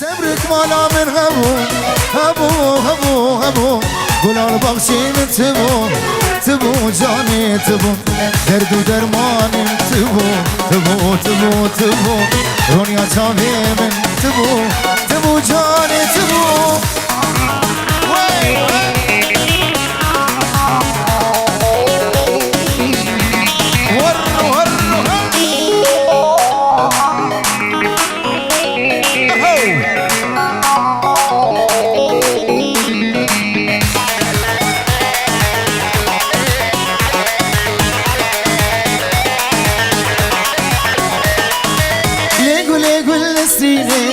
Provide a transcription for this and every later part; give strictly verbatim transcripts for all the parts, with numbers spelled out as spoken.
Tebrik mala min hebû, hebû, hebû, hebû. Gula li baxçê min tibû, tibû canê tibû. Derd û dermanê min tibû, tibû, tibû, tibû. Roniya çavê min tibû, tibû canê tibû. Wey, wey. War, war, war. Gulê gulê gul nesrînê,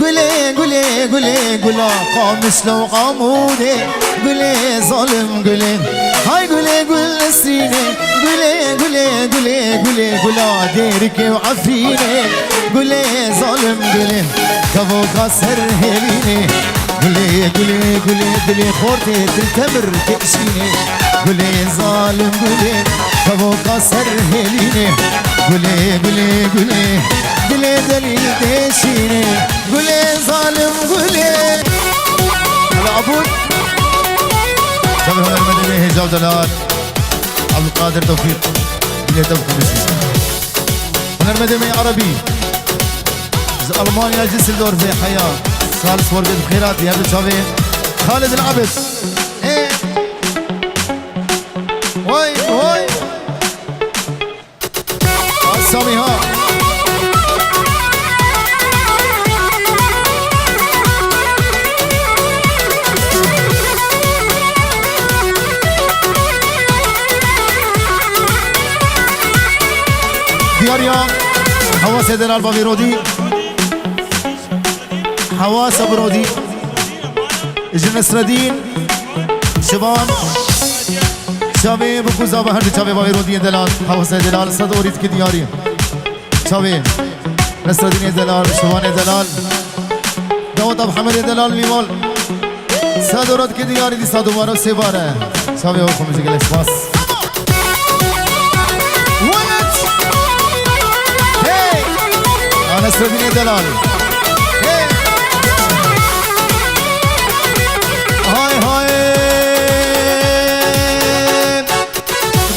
gulê gulê gulê gula qamişlo amûdê, gulê zalim gulê. Hay gulê gul nesrînê, gulê gulê gulê gulê gula Dêrikê û Efrînê, gulê zalim gulê. Kevoka ser hêlînê, gulê gulê gulê dilê xortê dil temir têşînê, gulê zalim gulê. Kevoka ser hêlînê, gulê gulê gulê dilê delî têşînê, gulê zalim gulê. Ala Abûd. Tabii hunermendê me Hêja Delal, Abdulkadir Tewfîq, dilê te bi xwe nişîn. Hunermendê me Erebî, ji Almanya, Düsseldorfê heya, sal sor bê, bi xêr hatî, her du çavê Xalid El Abid. Ê. Vay, vay. Samî ha. Diyariya Hewasê Delal Bavê Rodî. Hewasa bi Rodî. Ji Nesredîn, Şivan. Çavê bi kuza ve her du çavê Bavê Rodî yê Delal. Hewasê Delal, sed orî dikî diyarî. Çavê Nesredînê Delal, Şivanê Delal. Daweta bi Hemedê Delal mîval. Sed ora dikî diyarî dîsa dubare û sêbare. Çavê xwe min jî gelek spas. Hey! A Nesredînê Delal. Hey! Hay hay!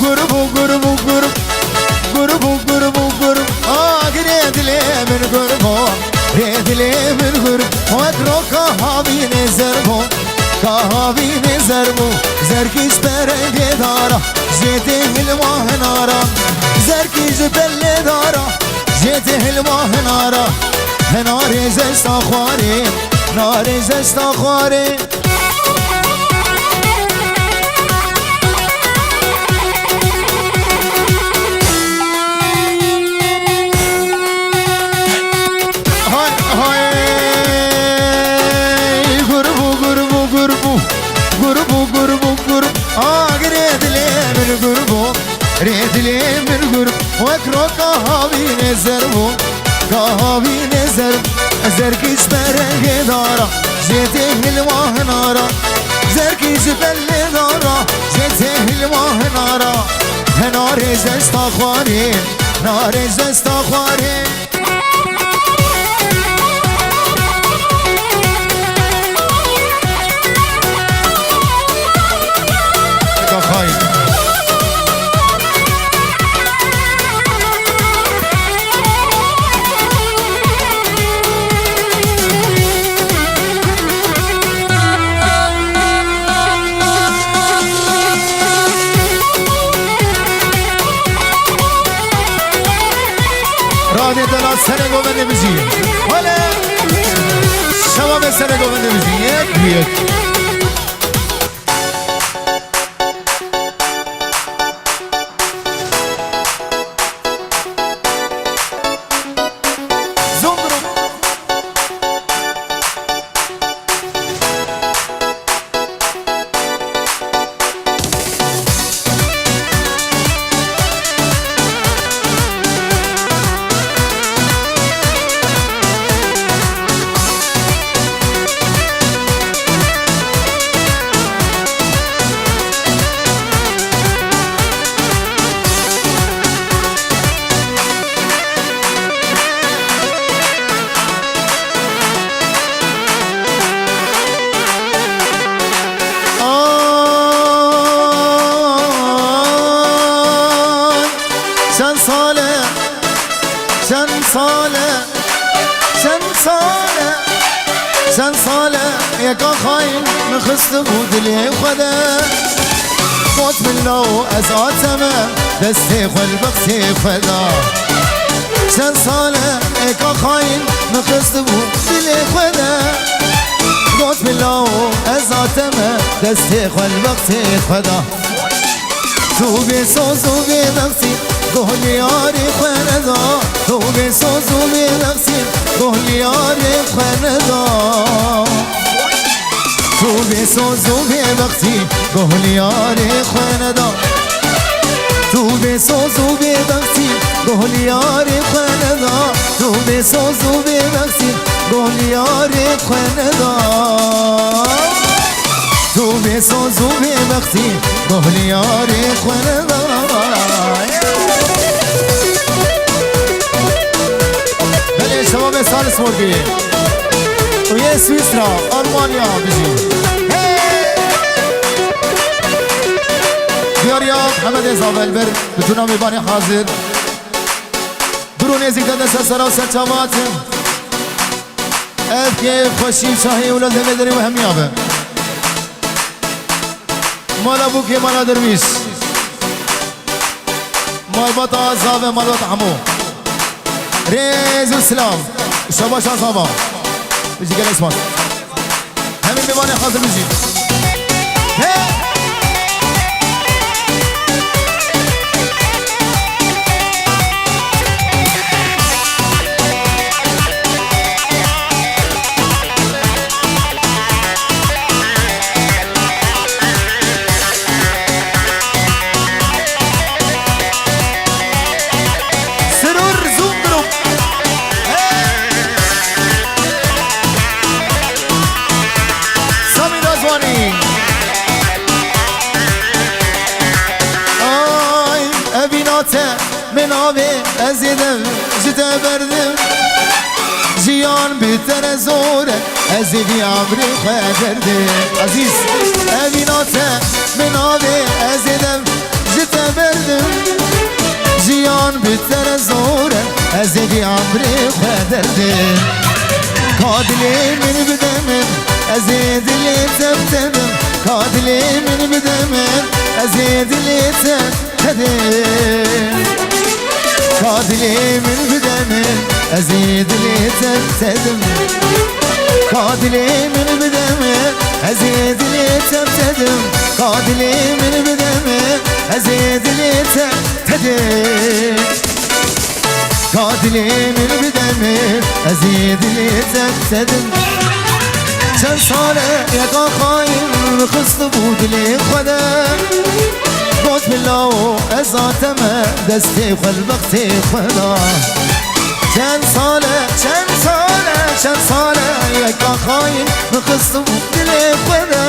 Gurbû, gurbû, gurb. Gurbû, gurbû, gurb. Agirê dilê min gurbû. Rê dilê min gurb. Wek roka havînê zer bû. Ka havînê zer bû. Zerkî ji perengê dara. Jê tê hilma hinara. Zerkî ji belê dara. Jê tê hilma hinara. Hinarê zesta xwarê. Narê zesta xwarê. Hay, hay. Gurbû, gurbû, gurbû. Gurbû, gurbû, gurb. Agirê dilê min gurbû. Rê dilê min gurb. Wek roka havînê zer bû. Ka havînê zer. Zerkî ji perengê dara. Jê tê hilma hinara. Zerkî ji belê dara. Jê tê hilma hinara. Hinarê zesta xwarê. Narê zesta xwarê. Radê Delal serê govendê bijî. Hele! Şewabê serê govendê bijî. Yek, yek. Zonguldak. Çend sal e yeka xayîn min xistibû dilê xwe de. Got min lawo ez hateme destê xwe li bextê xwe da. Çend sal e yeka xayîn min xistibû dilê xwe de. Got min lawo ez hateme destê xwe li bextê xwe da. Tu bê soz û bê bextî goh li yarê xwe neda. Tu bê soz û bê bextî goh li yarê xwe neda. Tu bê soz û bê bextî goh li yarê xwe neda. Tu bê soz û bê bextî goh li yarê xwe neda. Tu bê soz û bê bextî goh li yarê xwe neda. Tu bê soz û bê bextî goh li yarê xwe neda. Belê şebabê Salzburgê û yê Swîsra, Almanya bijî. Hey! Diyariya Hemedê Zavelber, bi tuna mêvanê hazir. Dûr û nêzîk de dest ser sera û ser çava hatin. Ev kêf, xweşî, şahî û lezzetê derê we hemiya be. Mala bûkê, mala derwîş. Malbata zave, malbata hemû. Rêz û silav. Şabaş a zava. Bijî gelek spas. Hemî mêvanê hazir bijî. He! Sirur Zundurum. Hey! Samî Razwanî. Ay, evîna te min avê ez ê dev ji te berdim. Jiyan bi te re zor e, ez ê vî emrê xwe derdim. Ezîz, evîna te min avê ez ê dev ji te berdim. Jiyan bi te re zor e, ez ê vî emrê xwe derdim. Ka dilê min bide min, ez ê dilê te bitedim. Ka dilê min bide min, ez ê dilê te bitedim. Ka dilê min bide min, ez ê dilê te bitedim. Ka dilê min bide min, ez ê dilê te bitedim. Ka dilê min bide min, ez ê dilê te bitedim. Ka dilê min bide min, ez ê dilê te bitedim. Çend sal e yeka xayîn xistibû dilê xwe de. Got min lawo ez hateme destê xwe li bextê xwe da. Çend sal e, çend sal e, çend sal e yeka xayîn min xistibû dilê xwe de.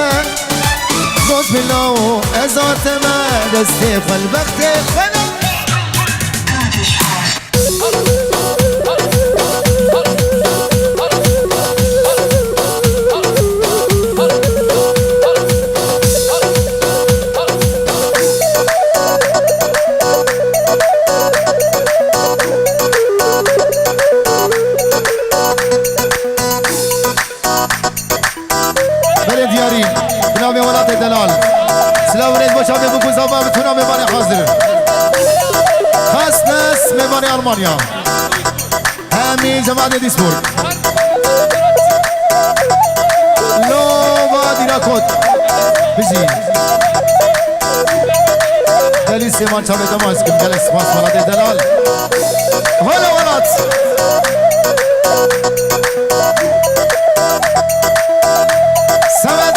Got min lawo ez hateme destê xwe li bextê xwe da. Belê diyarî, bi navê welatê delal. Silav û rêz bo çavê bûk û zava bi tuna mêvanê hazir. Xas nes mêvanê Almanya. Hemî cemaatê Duisburg. Lova dîra kot. Bijî. Delî Sêman çavê te maz kim, gelek spas welatê delal. Hala welat. Semed.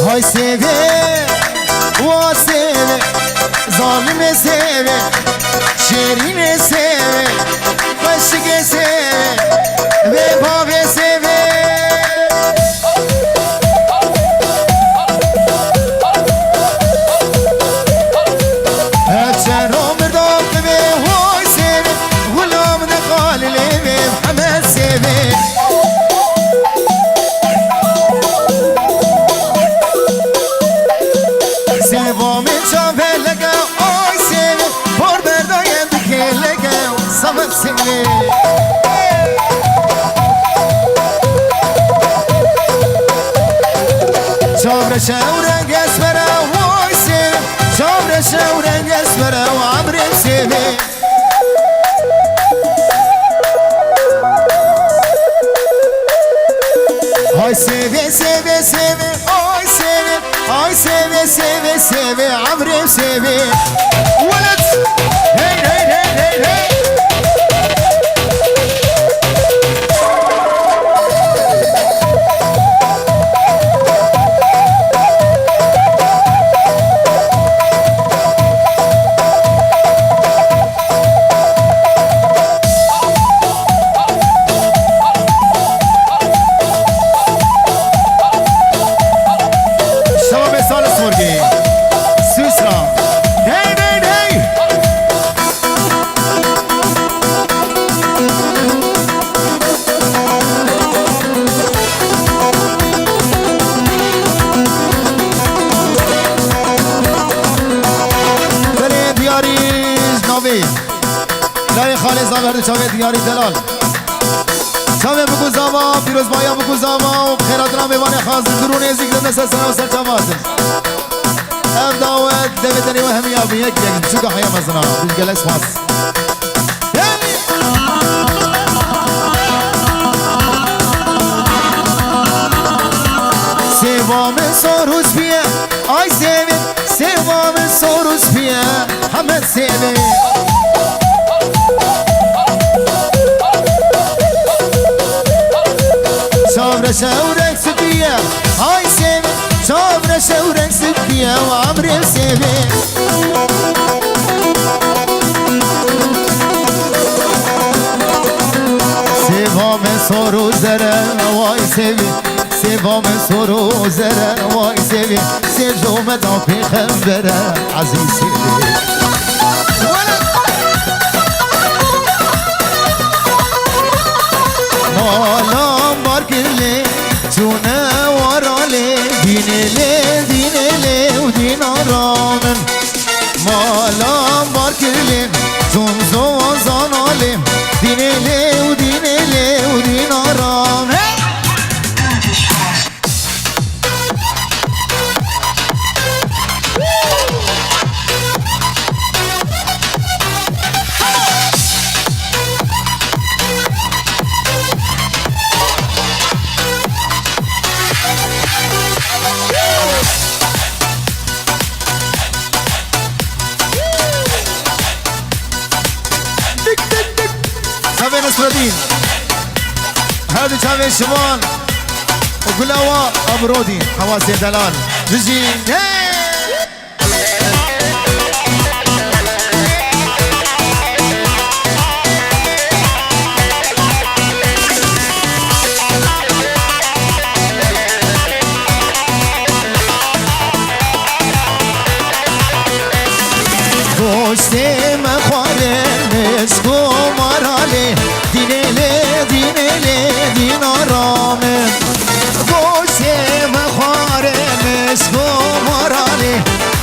Hay sêvê, wa sêvê, zalimê sêvê, şêrînê sêvê, xweşikê sêvê, vê bavê sêvê. Şewreng ez were, oy sêvê, çavre şewreng ez were, emrê sêvê. Ay sêvê, sêvê, sêvê, ay sêvê, ay sêvê, sêvê, sêvê, emrê sêvê. Welet! Hey, hey, hey, hey, hey! Şevabê Salzburgê, Swîsra. Hey, hey, hey! Belê diyarî navê. Layê xalê zaver di çavê diyarî delal. Çavê biku zava, pîrozbahiya biku zava û xêratina mêvanê xazir, dûr û nêzîk de dest ser sera û ser çava hatin. Ev dawet devê derê we hemiya bi yek yek çûka heya mezina. Gelek spas. Hey! Sêva min sor û spî ye, ay sêvê, sêva min sor û spî ye, heme sêvê. Çavre şewrek spî ye, ay sêvê, çavre şewrek spî ye, emrê sêvê. Sêva min sor û zere, ay sêvê. Sêva min sor û zere, vay sêvê, sêv ji umeda pêxembere, ezîz sêvê. Malam bar kir lê, çûne wara lê, dînê lê, dînê lê û dînara min. Malam bar kir lê, zon zon zana lê, dînê lê û dînê lê û dînara min. Çavê Nesredîn. Her du çavê Şivan û Gulawa Amrodî. Hewasê delal. Dijî. Hey! Goştê me xwarê mişk û maralê, dînê lê, dînê lê, dînara min. Goştê me xwarê mişk û maralê,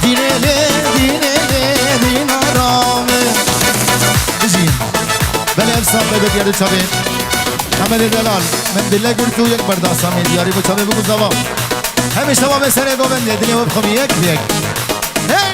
dînê lê, dînê lê, dînara min. Bijî. Belê ev saz me bediya di çavê Hemedê delal. Min dile girt û yek berda samê diyarî bo çavê biku zava. Hemî şeva me serê govendê dilê we bixwim yek bi yek. Hey!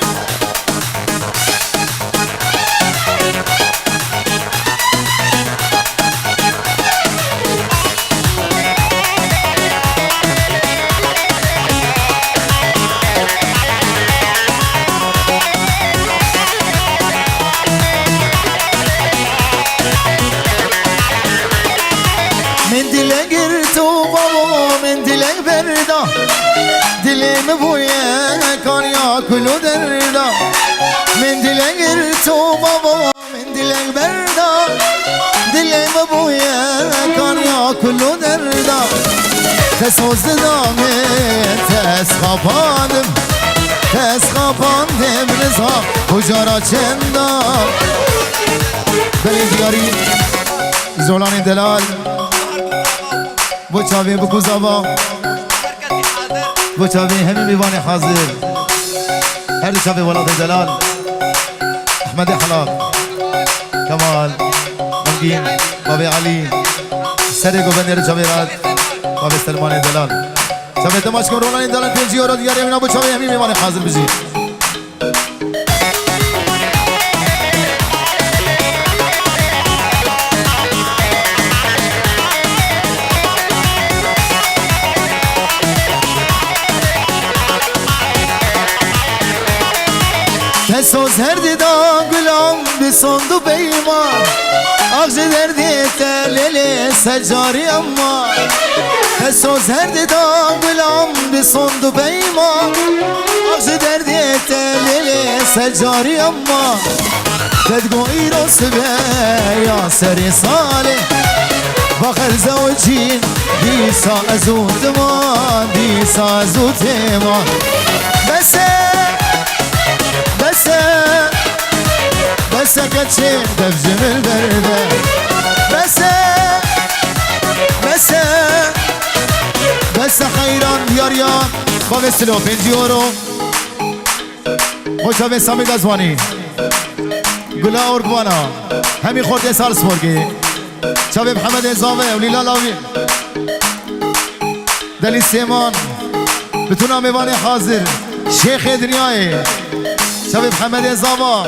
Min dile girt û bavo min dilek berda. Dilê min bûye kaniya kul û derda. Min dile girt û bavo min dilek berda. Dilê min bûye kaniya kul û derda. Te soz dida min, te ez xapandim. Te ez xapandim, niza kucara çenda. Belê diyarî. Zolanê delal. Bo çavê biku zava. Bo çavê hemî mêvanê hazir. Her du çavê welatê delal. Ehmedê Helal. Kemal. Emgîn. Bavê Elî. Serê govendê re çavê rat. Bavê Selmanê delal. Çavê dema çikim rolanê dalan pêncî euro diyarê min a bo çavê hemî mêvanê hazir bijî. Te soz her dida gulam bi sond û peyman. Ax ji derdê te lêlê ser carî ema. Te soz her dida gulam bi sond û peyman. Ax ji derdê te lêlê ser carî ema. Te digo îro sibe ya serê salê. Baxer zewcîn dîsa ez û diman, dîsa ez û têman. Bes e, bes e, bes e keçê dev ji min berde. Bes e, bes e, bes e heyran diyariya. Bavê Silo, pêncî euro. Bo çavê Samî Dezwanî. Gula Ordvana. Hemî xortê Salzburgê. Çavê Mihemedê Zave û Lîla Lawî. Delî Sêman. Bitûna mêvanê hazir. Şêxê dinyayê. Çavê Mihemedê Zava.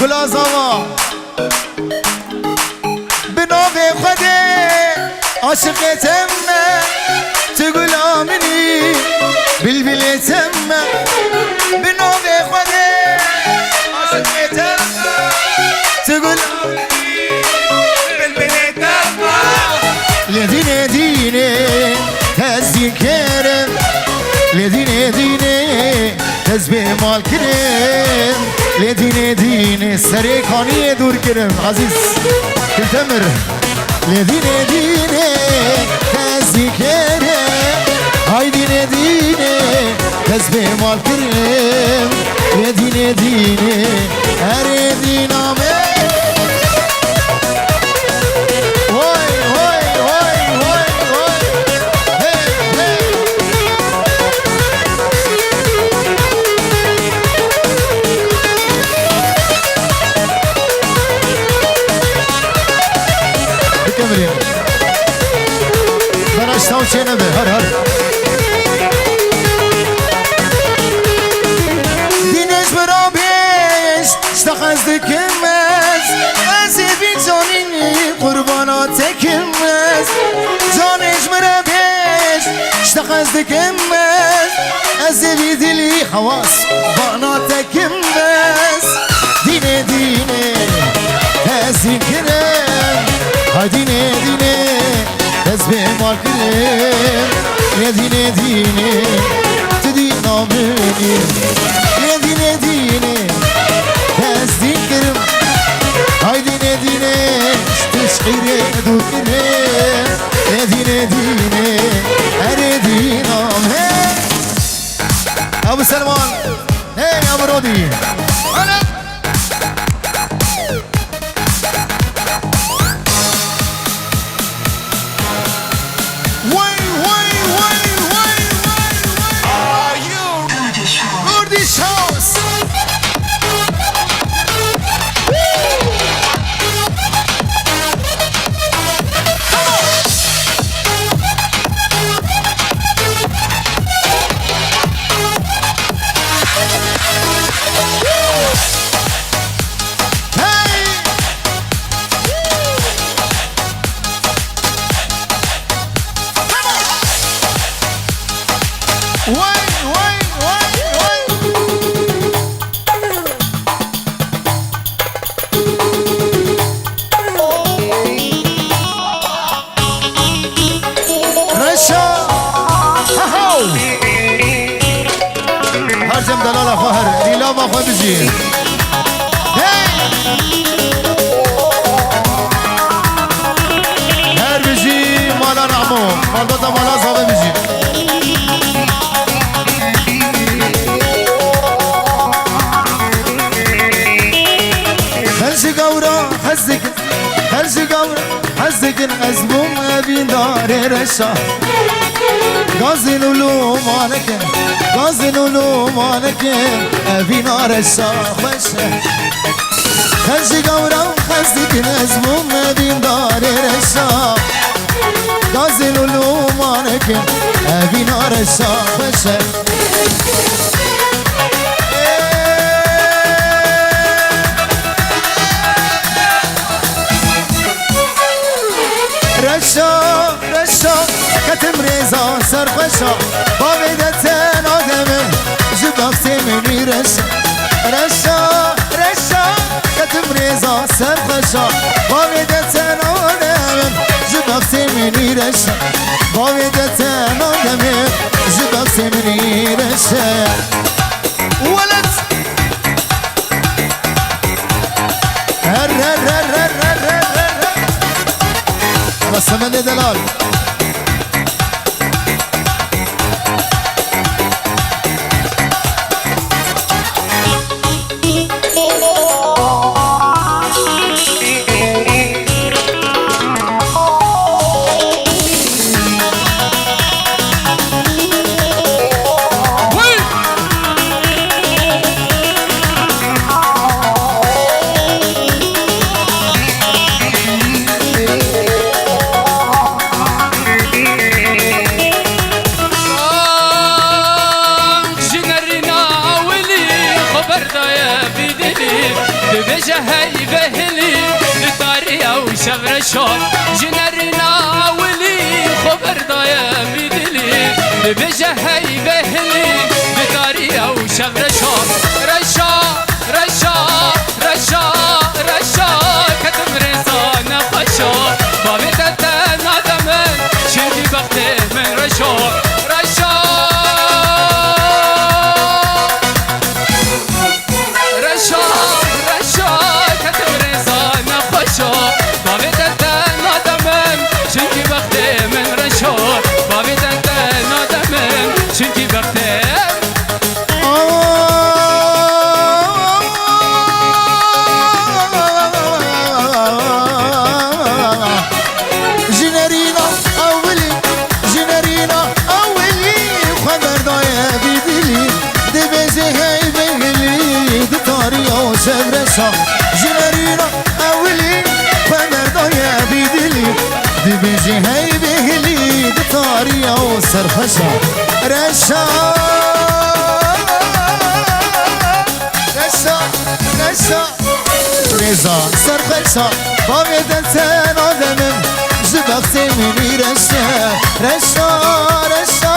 Gula Zava. Bi navê Xwedê aşiqê te me, tu gula min î, bilbilê te me. Bi navê Xwedê aşiqê te me, tu gula min î, bilbilê te me. Lê dînê dînê ez dîn kerim, lê dînê dînê ez bê mal kirim, lê dînê dînê serê kaniyê dûr kirim. Ezîz Kiltemir. Lê dînê dînê ez dîn kerim, hay dînê dînê ez bê mal kirim, lê dînê dînê erê dîna me. Hoy, hoy, hoy, hoy, hoy. Hey, hey. Bikemirî. Beraş taw çê nebe. Her, her. Dînê ji min re bêj, ji te hez dikim ez. Ez ê vî canî qurbana te kim ez. Canê ji min re bêj, ji te hez dikim ez. Ez ê vî dilî hewas bana te kim ez. Dînê dînê ez dîn kirim. Hay dînê dînê ez bê mal kirim. Lê dînê dînê tu dîna min î. Lê dînê dînê ez dîn kirim. Hay dînê dînê tu şîrê dû kirim. Lê dînê dînê erê dîna min. Ebu Selman. Hey, Ebu Rodî. Ana. Way, way, way, way, way, way. Kurdish House. Reşa! Heho! Her cem delala xwe her, lîlava xwe bijî. Hey! Her bijî mala Namo, malbata mala Zave bijî. Her ji gawra hez dikin, her ji gawra hez dikin, ez bûm evîndarê reşa. Gazin û lûmaneke, gazin û lûmaneke, evîna reşa xweş e. Her ji gawra hez dikin, ez bûm evîndarê reşa. Gazin û lûmaneke, Evîna reşa xweş e. Reşa, reşa, ketim rêza serxweşa. Bavê de tena de min, ji baxtê min î reş. Reşa, reşa, ketim rêza serxweşa. Bavê de tena de min, ji baxtê min î reş. Bavê de tena de min, ji baxtê min î reş. Welet! Her, her, her. Ama Semedê Delal. Ji nerîna ewilî xwe berdaye vî dilî, dibêje hey vehilî, di tarî ew şev reşa. Ji nerîna ewilî xwe berdaye vî dilî, dibêje hey vehilî, di tarî ew şev reşa. Reşa, reşa, reşa, reşa, ketim rêza nexweşa. Bavê te tena de min, çimkî bextê min reşa. Reşa. Reşa, reşa, ketim rêza nexweşa. Bavê te tena de min, çimkî bextê min reşa. Bavê te tena de min, çimkî bextê Ji nerîna ewilî, ji nerîna ewilî xwe berdaye vî dilî, dibêje hey vehilî, di tarî ew şev reşa. Ji nerîna ewilî xwe berdaye vî dilî, dibêje hey vehilî, di tarî ew serxweşa. Reşa. Reşa, reşa, rêza serxweşa, bavê de tena de min, ji bextê min î reş e. Reşa, reşa,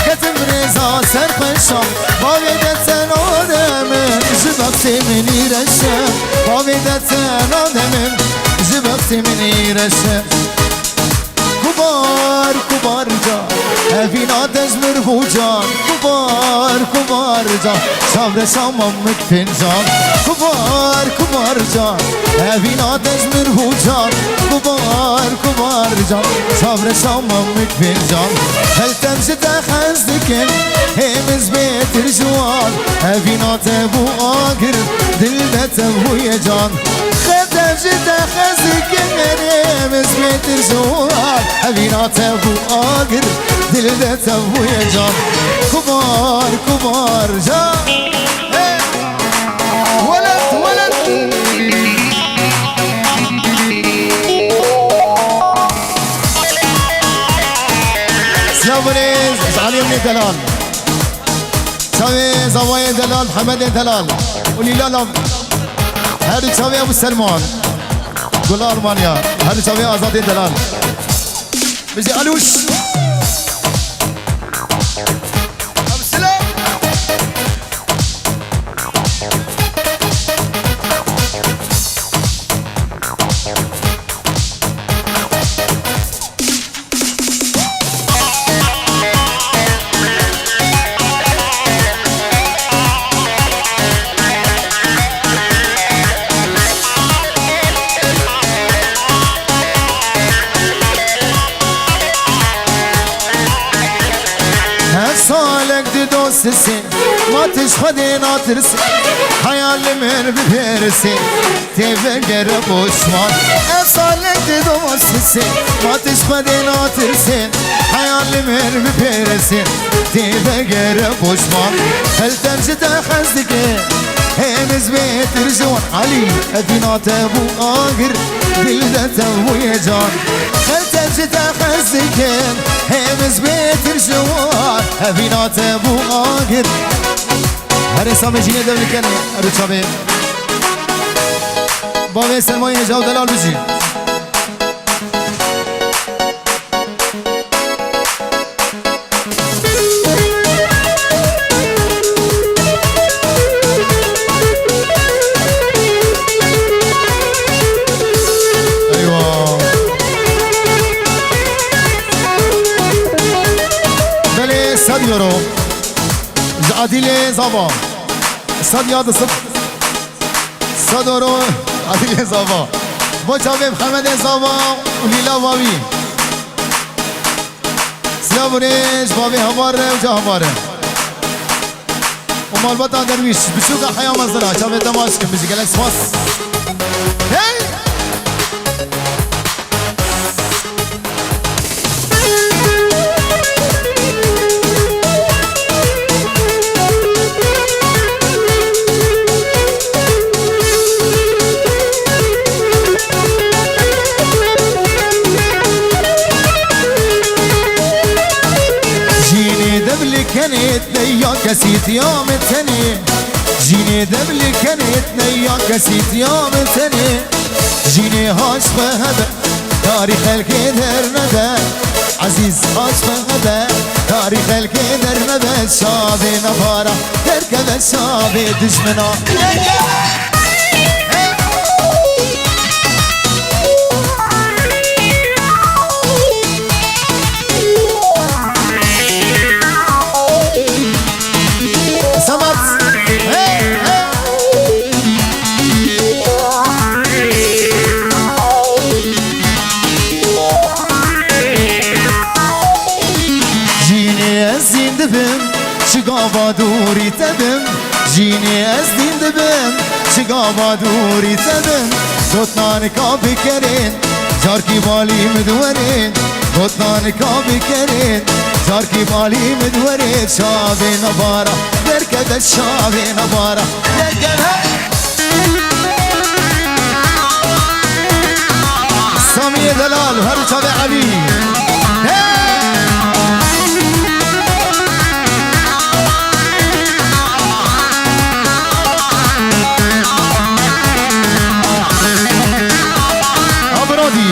ketim rêza serxweşa, bavê de tena de min, ji bextê min î reş e. Bavê de tena de min, ji bextê min î reş e. Kubar, kubar ca, evîna dejmir hûcan. Kubar, kubar ca, çavre şama min fincan. Kubar, kubar ca, evîna dejmir hûcan. Kubar, kubar ca, çavre şama min fincan. Heltem ji te hez dikin, hêmiz bêtir ji wan. Evîna te bû agir, dil de te bûye can. Xetem ji te xezikin, herêm ez bêtir ji wan. Evîna te bû agir, dil de te bûye can. Kumar, kumar can. Hey! Welet, welet. Silav û rêz ji aliyê min ê delal. Çavê zavayê delal, Hemedê delal û Lîlala. Her du çavê Ebû Selman. Gula Almanya. Her du çavê Azadê delal. Bijî Alûş. Ebû Selman. Her salek dido sisê, ma tu ji Xwedê natirsî. Heya li min bipêrisî, tê vegere poşman. Her salek dido sisê, ma tu ji Xwedê natirsî. Heya li min bipêrisî, tê vegere poşman. Heltem ji te hez dike, hêmiz bêtir ji wan. Elî, evîna te bû agir, dil de te bûye can. Heltem ji te hez dike, hêmiz bêtir Ji war hevîna te bû agir. Herê Samê Jînê Devlikenê, Erû Çavê. Bavê Selmayê Hejaw Delal bijî. Eywa. Belê, sed euro. Ji Adîlê Zava. Sed ya di sed. Sed euro Adîlê Zava. Bo çavê Mihemedê Zava û Lîla Vavî. Silav û rêz bavê Hemar re û ca Hemar re. Û malbata Derwîş, biçûka heya mezin a, çavê te maç kim bijî, gelek spas. Hey! Jînê devlikenê, deya kesîtiya min tenê. Jînê devlikenê, deya kesîtiya min tenê. Jînê haç xwe hebe, karî xelkê dernede. Ezîz haç xwe hebe, karî xelkê dernede. Çavê navara derkeve, çavê dijmina. Samat. Hey, hey. Jînê ez zîn dibim, çi gava dûrî te bim. Jînê ez zîn dibim, çi gava dûrî te bim. Gotina nika bikerên, carkî balî min diwerên. Gotina nika bikerên, carkî balî min diwerên. Çavê navara derkeve, çavê navara derkeve. Samiyê Delal, her çavê Elî. Hey! Abradî.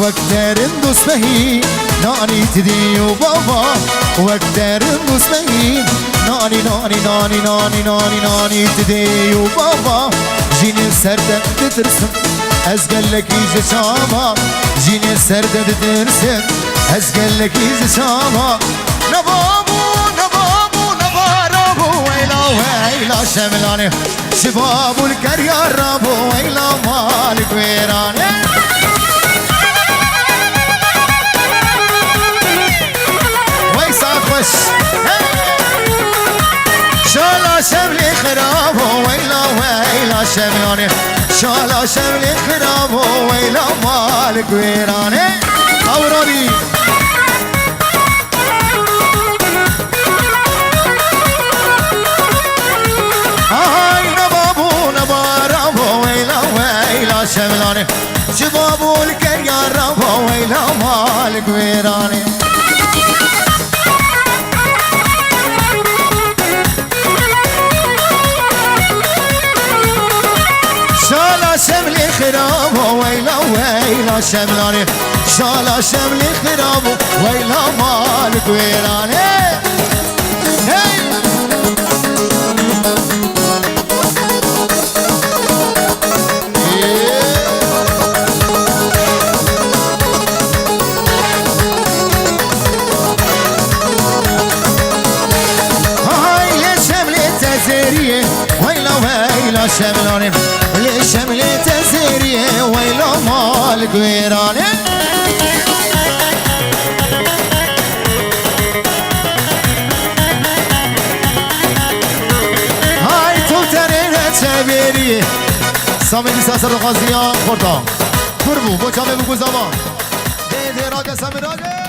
Wek derin dostbehî, nanî ti dî û bava. Wek derin dostbehî, nanî, nanî, nanî, nanî, nanî, nanî ti dî û bava. Jînê ser te ditirsim, ez gelekî ji çava. Jînê ser te ditirsim, ez gelekî ji çava. Nava bû, nava bû, navara bû, weyla, weyla şemlanê. Ji Babûl Keryar rabû, weyla malik wêranê. Wey saet xweş. Hey! Şala şemlê xirabû, weyla, weyla şemlanê. Şala şemlê xirabû, weyla malik wêranê. Ewranî. Hay nava bû, navara bû, weyla, weyla şemlanê. Ji Babûl Keryar rabû, weyla malik wêranê. Şala şemlê xirabû, weyla, weyla şemlanê. Şala şemlê xirabû, weyla malik wêranê. Hey! Hay lê şemlê te zêriyê, weyla, weyla şemlanê. Lê şemlê te zêriyê, weyla malik wêranê. Hay tu tenê re çevêriyê. Samê dîsa ser dixwaziya xorta. Kur bû, bo çavê bû ku zaman. Dê, dê, rake, Samê, rake.